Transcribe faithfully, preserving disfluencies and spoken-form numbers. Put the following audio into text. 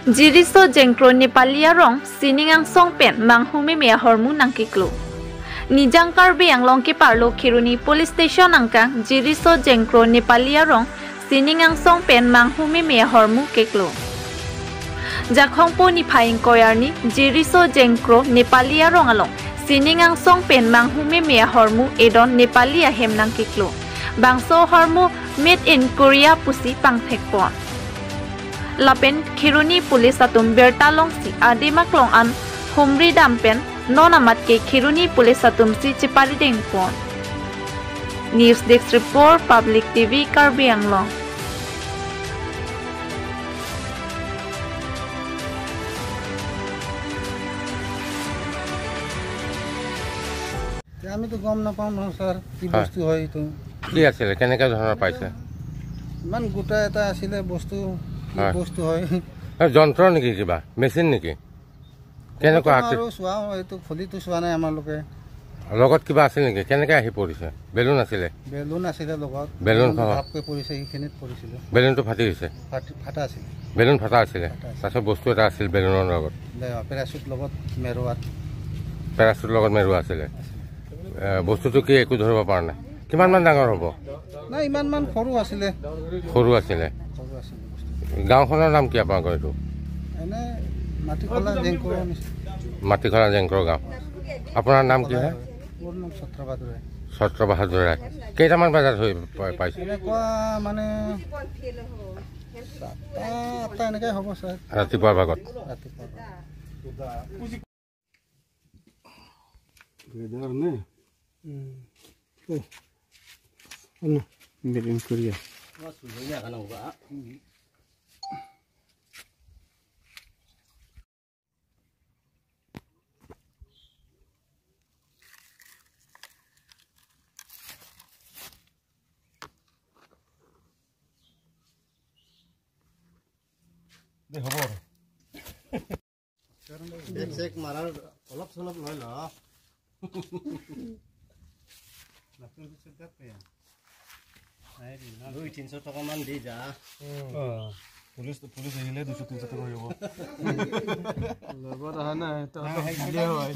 Jiriso Jengkro Nepali arong sining angsong pen manghu meme ahormu nangkiklo. Nijang Karbi Anglong keparlo Kheroni Police Station angkang Jiriso Jengkro Nepali arong sining angsong pen manghu meme ahormu keklo. Jakhongpo niphai ingkoi arni Jiriso Jengkro Nepali arong along sining angsong pen manghu meme ahormu edon Nepali ahem nangkiklo. Bangso ahormu made in Korea pusi pangthekpon. Lapen Kheroni Police atum birta longsi adim aklong an humri dam pen non amat ke Kheroni Police atum si cheparidengpon. News Desk Report, Public T V, Karbi Anglong. এতিয়া আমিতো গম নাপাওঁ নহয় ছাৰ, কি হয়। বস্তু হয় এইটো। কি আছিলে, কেনেকে ধৰণৰ পাইছে? ইমান গোটা এটা আছিলে বস্তু, কি হয়। বস্তু হয়। এই যন্ত্ৰ নেকি, কিবা মেচিন নেকি? কেনেকুৱা ক'ব আকৃতি? নোৱাৰো, চোৱা, এইটো খুলিটো চোৱা নাই আমালোকে। লগত কিবা আছিল নেকি? কেনেকে আহি পৰিছে? বেলুন আছিলে? বেলুন আছিলে লগত। বেলুন বেলুন ফাটা। ঘাপকে পৰিছে, সেইখিনিত পৰিছিলে। বেলুনটো ফাটি গৈছে? ফাটি, ফাটা আছিলে। বেলুন ফাটা আছিলে? ফাটা আছিলে। তাৰপিছত বস্তু এটা আছিল বেলুনৰ লগত? দে, পেৰাচুট লগত মেৰুৱাত। পেৰাচুট লগত মেৰুৱা আছিলে? আছিলে। এ, বস্তুটো কি একো ধৰিব পৰা নাই? কিমান মান ডাঙৰ হ'ব? নাই, ইমান মান সৰু আছিলে। সৰু আছিলে? সৰু আছিলে বস্তু। গাঁওখনৰ নাম কি আপোনালোকৰ এইটো? এনে মাটিখলা জেংকোৰ নিচিনা। মাটিখলা জেংকোৰ গাঁও। আপোনাৰ নাম কি হয়? মোৰ নাম ছত্ৰ বাহাদুৰ ৰায়। ছত্ৰ বাহাদুৰ ৰায়। কেইটামান বজাত হৈ প-, পাইছে? এনেকুৱা মানে সাতটা, আঠটা এনেকৈ হ'ব ছাৰ। ৰাতিপুৱাৰ ভাগত? ৰাতিপুৱাৰ ভাগত। Weather ne? Hmm. Oh. Ano? Made in Korea. দে, হ'ব আৰু। বেক চেক মাৰাৰ অলপ চলপ লৈ ল। দুই তিনিশ টকামান দি যা। অ, পুলিচ, পুলিচ আহিলে দুশ তিনিশ টকা হৈ যাব। লগত অহা নাই, তহঁতক দিলে হয়।